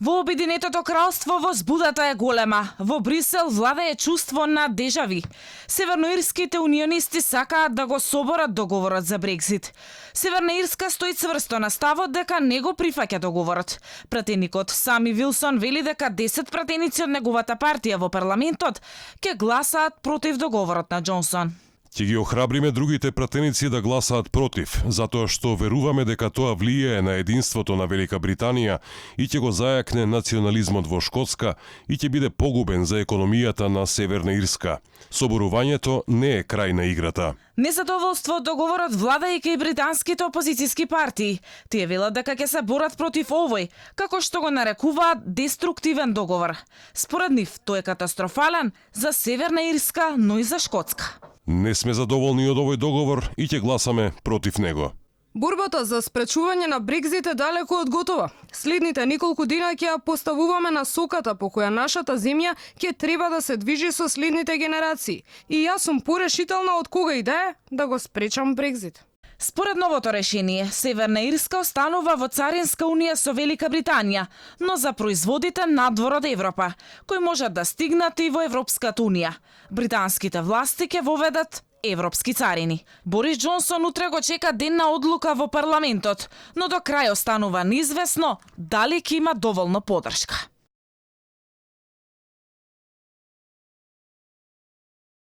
Во Обединетото кралство возбудата е голема. Во Брисел владее чувство на дежави. Северноирските унионисти сакаат да го соборат договорот за Брекзит. Северна Ирска стои цврсто на ставот дека не го прифаќа договорот. Пратеникот Сами Вилсон вели дека 10 пратеници од неговата партија во парламентот ќе гласаат против договорот на Џонсон. Ќе ги охрабриме другите пратеници да гласаат против, затоа што веруваме дека тоа влијае на единството на Велика Британија и ќе го зајакне национализмот во Шкотска и ќе биде погубен за економијата на Северна Ирска. Соборувањето не е крај на играта. Незадоволство од договорот влада и кај британските опозицијски партии. Тие велат дека ќе се борат против овој, како што го нарекуваат деструктивен договор. Според нив тој е катастрофален за Северна Ирска, но и за Шкотска. Не сме задоволни од овој договор и ќе гласаме против него. Борбата за спречување на Брекзит е далеку од готова. Следните неколку дена ќе ја поставуваме на соката по која нашата земја ќе треба да се движи со следните генерации. И јас сум порешителна од кога и да го спречам Брекзит. Според новото решение, Северна Ирска останува во Царинска унија со Велика Британија, но за производите надвор од Европа, кои можат да стигнат и во Европската унија. Британските власти ќе воведат европски царини. Борис Џонсон утре го чека ден на одлука во парламентот, но до крај останува неизвестно дали ќе има доволно поддршка.